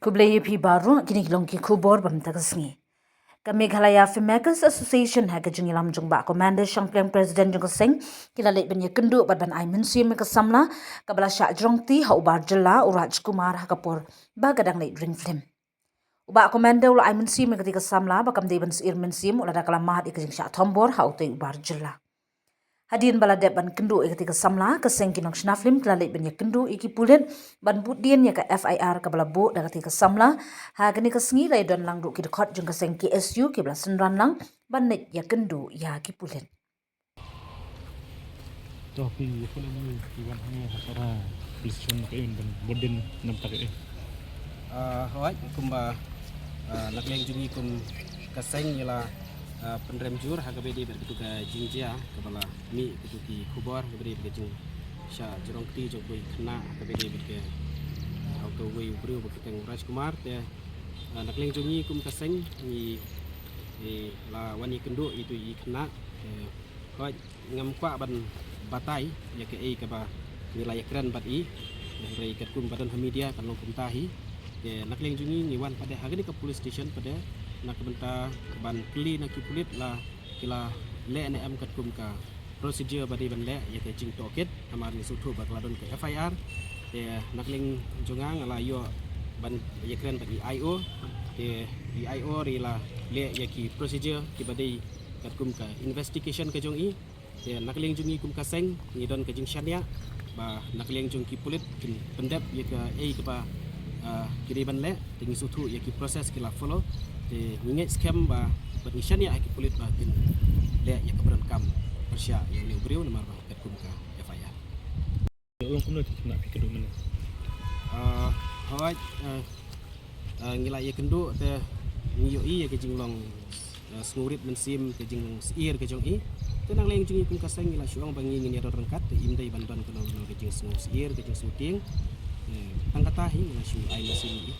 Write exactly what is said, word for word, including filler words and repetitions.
Khublei ïa phi baroh, kine ki long ki khubor ba mynta ka sngi. Ka Meghalaya Filmmakers Association ha ka jingïalam jong u Bah Commander Shangpliang, President jong ka seng, ki la leit ban ïakynduh bad ban ai mynsiem ïa ka samla kaba la shah jrong kti ha u bar jylla u Rajkumar ha ka por ba ka dang leit ring film. U Bah Commander u la ai mynsiem ïa kata ka samla ba kam dei ban sheptieng mynsiem, u la da ka la mad ïa ka jingshah thombor ha utei u bar jylla. Hadien ba la dep ban kynduh ïa kata ka samla, ka seng ki nongshna film ki la leit ban ïakynduh ïa ki pulit ban bud dien ïa ka F I R kaba la buh da kata ka samla. Ha kane ka sngi la ïadon lang ruh ki dkhot jong ka seng K S U kiba la synran lang ban leit ïakynduh ïa ki pulit. To phi ïakhun ïa ngi, phi wan hangne ha Sohra Police Station, na ka ïing ban bud dien namar kata ka ïing. Ah, hooid, kumba, ah, na ka liang jong ngi kum ka seng ngi la, ah, pynrem jur ha kaba ïadei bad katu ka jingjia kaba la mih katu ki khubor ha kaba ïadei bad ka jingshah jrong kti jong kawei ka khynnah ha kaba ïadei bad ka, ah, ha kawei u briew ba kyrteng Rajkumar. Te, ah, na ka liang jong ngi kum ka seng ngi, ngi la wan ïakynduh ïa itu i khynnah. Te hooid, ngam kwah ban batai ïa kaei kaba ngi la ïakren bad i, hynrei katkum ba don ha media kan long kumta hi. Te na ka liang jong ngi ngi wan pat de ha kane ka police station pat de na ka bynta ban kylli na ki pulit la ki la leh ne em katkum ka procedure ba dei ban leh ïa ka jingtohkit, namar ngi sngewthuh ba ka la don ka F I R. Te na ka liang jong nga nga la ïoh ban ïakren bad i I O. Te i I O i la leh ïa ki procedure kiba dei katkum ka investigation ka jong i. Te na ka liang jong ngi kum ka seng ngi don ka jingshaniah ba na ka liang jong ki pulit kin pyndep ïa kaei kaba, ah, ki dei ban leh. Te ngi sngewthuh ïa ki process ki la follow. Te ngi ngeit skhem ba bad ngi shaniah ha ki pulit ba kin leh ïa ka pyndonkam pyrshah ïa une u briew namar ba katkum ka F I R. Long kumno te khynnah phi kynduh mynne? Ah, hooid, ah, ah, ngi la ïakynduh te ngi ïohi ïa ka jinglong, ah, sngewrit mynsiem, ka jinglong sheptieng ka jong i. Te na ka liang jong ngi kum ka seng ngi la shu ong ba ngi ngin ïadon ryngkat, te im dei ban don kano kano ka jingsngew sheptieng, ka jingsngewtieng. Eh, tang kata hi ngi la shu ai mynsiem ïa i.